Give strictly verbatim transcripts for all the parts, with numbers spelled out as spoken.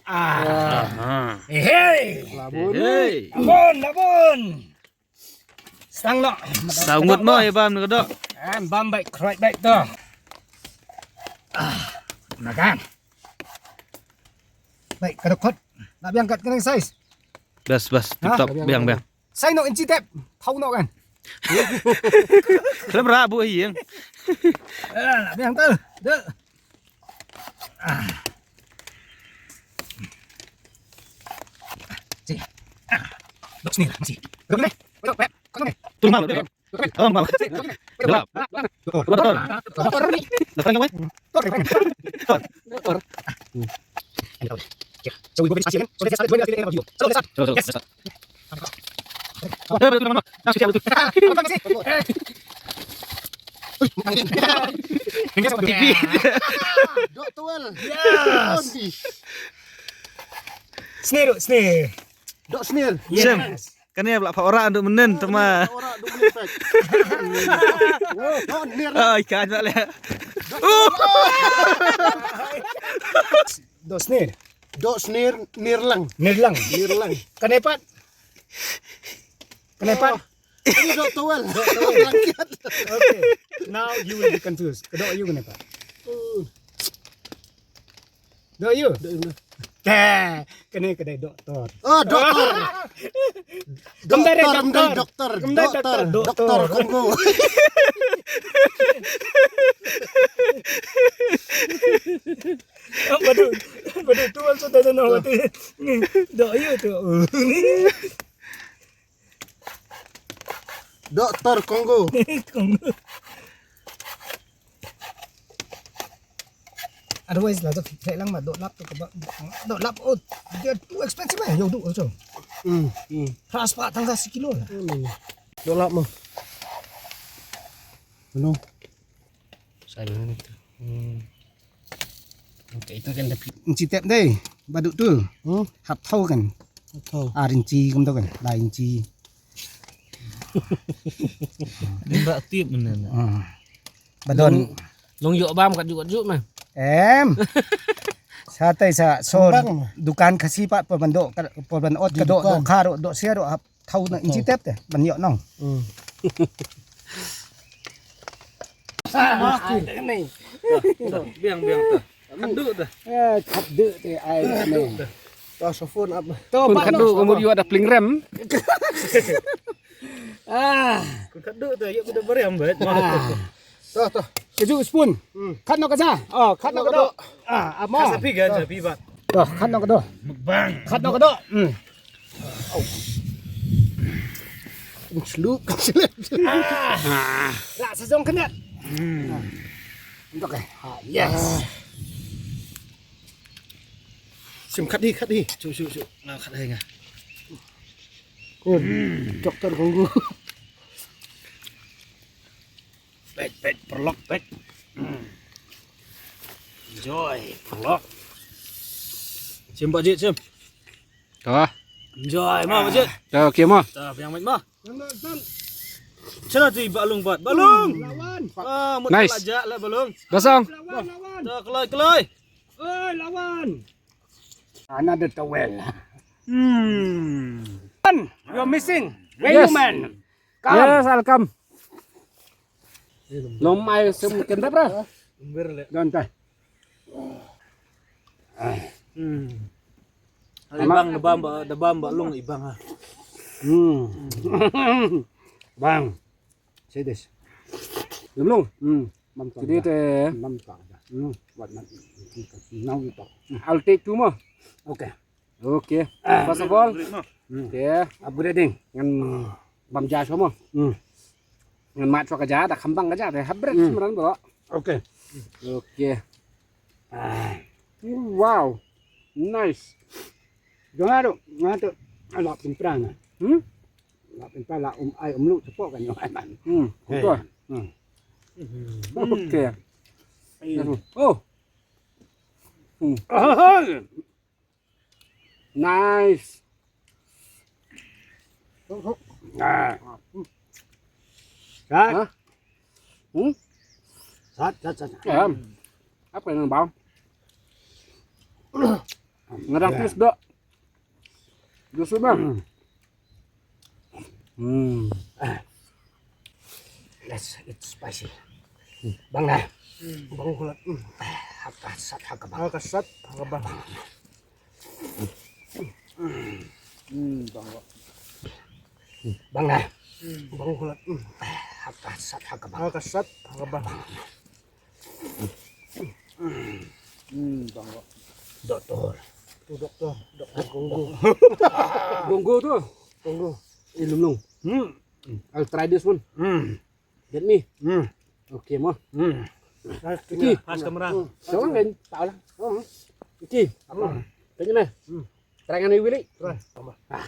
Ah. Aha. Hey, hey. Labun. Hey. Labun, labun. Stang noh. Saw ngut mo ïa bam na ka doh. Em, bam bait, kroit bait to. Ah, makan. Bait, ka doh kot. Lah biang kat kena size. Bas, bas, tip top, biang, biang. Sai noh inchi tep. Thau noh kan. Khlem ra bu hi yang. Ah, lah biang tu. Dek. Ah. Si. Ah. Dok sini, si. Dok ni. Dok, dok, dok. Turun malu, dok. Turun malu. Gelap. Betul. Betul. Betul. So we go with Asian. So this is when we are in the video. So let's start. Terus, terus, terus. Dok Tuel. Yes. Snare, Dok, snare. Dok snare. Yes. Kane bla pha ora duk menen tama. Ora duk menen pek. Dok snare. Ai kan le. Dok snare. Dok snare, nirlang. Nirlang. Nirlang. Kane pat. Kane pat. Ini dok towel. Dok towel. Blanket. Okay. Now you will be confused. Dok you kane pat. Dok you. Dok you. Te, kane kane doktor. Oh, doktor. Doktor, doktor. Doktor, doktor. Doktor Kongo. Badu, badu tu also doesn't know what it is. Dok you tu. Doktor Kongo. Kongo. Otherwise lah tu fake lang mah dok lap tu kaba dok lap oh dia too expensive eh yo dok tu. Hmm. Hmm. Ras pa tang sa sekilo lah. Hmm. Dok lap mah. Hello. Saya ni tu. Hmm. Okay, itu kan tapi. Inchi tep dei. Badu tu. Hmm? Hap thau kan. Hap thau. Ar inchi kum tu kan. Lai inchi. Ni bak tip mana nak. Hmm. Badon. Long yok bam kat juk kat juk mah. Em. Satai sa so dukan kasi pat perbandok perbandok dok dok karo dok sia dok hap Thau na inchi tep te ban ïoh nong. Hmm. Biang biang ta. Khadduh ta. Eh, khadduh te ai ne. Ta sofon ap. To khadduh ka mut ïoh da pling rem. Ah. Khadduh ta ïoh da barem bet. Toh, toh. Kaju spoon. Hmm. Khat no kaja. Oh, khat no kado. Ah, amo. Sa pi gan sa pi bat. Toh, khat no kado. Mukbang. Khat no kado. Hmm. Slu. Ah. Ra sa jong knet. Hmm. Untuk eh. Ah, yes. Sim khat hi, khat hi. Su su su. Nga khat hi nga. Hmm. Doktor Kongo. Pek, pek, perlok, pek. Hmm. Enjoy, perlok. Sim, Pak Jit, sim. Toh. Enjoy, ma, Pak Jit. Toh, okay, ma. Toh, biang, ma. Sana tu, Balung, Pak. Balung. Lawan. Ah, mut nice. Aja lah, Balung. Basang. Lawan, lawan. Toh, kelai, kelai. Oi, lawan. Another towel. Hmm. Man, you're missing. Where you, man? Yes. Come. Yes, I'll come. Long mai sem kenta pra. Ber le. Don ta. Hmm. Ibang da bam ba, da bam ba long ibang ha. Hmm. Bang. Say this. Long long. Hmm. Mam ta. Jadi te. Mam ta. Hmm. Wat mam. Now you talk. I'll take two more. Okay. Okay. Ah. First of all, hmm, okay. Upgrading. Ngan bam ja shuwa mo. Hmm. Ngan mat shuwa ka ja, da kham bang ka ja, da hap bret. Hmm. Semran bro. Okay. Okay. Ah. Wow. Nice. Jong ado, ngatu. Ala pin prang. Hmm? Ala pin prang la um ai um lu sepo kan yo ai man. Hmm. Hey. Betul. Hmm. Okay. Hmm. Oh. Hmm. Ah. Nice. Sat. Hah? Hmm? Sat, sat, sat. Ya. Apa yang bau? Nga dang taste doh. Just ba. Hmm. Let's eat spicy. Bang na. Bang kulat. Haka sat haka bang. Haka sat haka bang. Hmm, bang. Bang na. Bang kulat. Haka sat haka bang. Haka sat haka bang. Hmm, bang. Doktor. Tu doktor, doktor Gonggo. Gonggo tu. Gonggo. Eh, lum lum. Hmm. I'll try this one. Hmm. Get me. Hmm. Okay, mo. Hmm. Iki. Pas kamera. Jangan kan, tak lah. Hmm. Iki. Apa? Tanya meh. Hmm. Try ngan ni Willy. Try. Apa? Ah.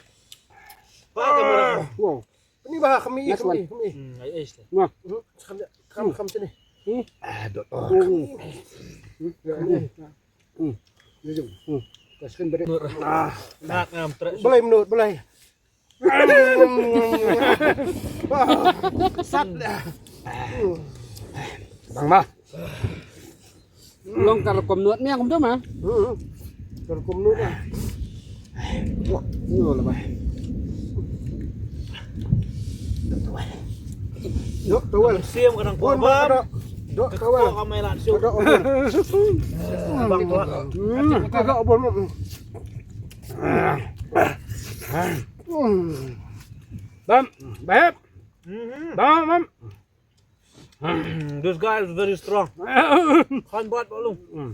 Pas kamera. Wow. Ni ba kami, nice kami, one. Kami. Hmm, ai ai. Nah. Hmm, kam kam kam sini. Hmm. Ah, doktor. Hmm. Hmm. Ya, ni. Hmm. Ni jom. Hmm. Kasih beri. Ah. Nak ngam trek. Boleh menurut, boleh. Sat. Bang ma. Long kar kom nuot ne kum tu ma. Hmm. Kar kom nuot. Wah, ni lo ba. Dok tawal. Siam kadang bon ba. Dok tawal. Kau amai lah siu. Dok. Bang tu. Hmm. Dok bon. Hmm. Bam, bam. Mhm. Bam, bam. This guy is very strong. Khan bat balung. Hmm.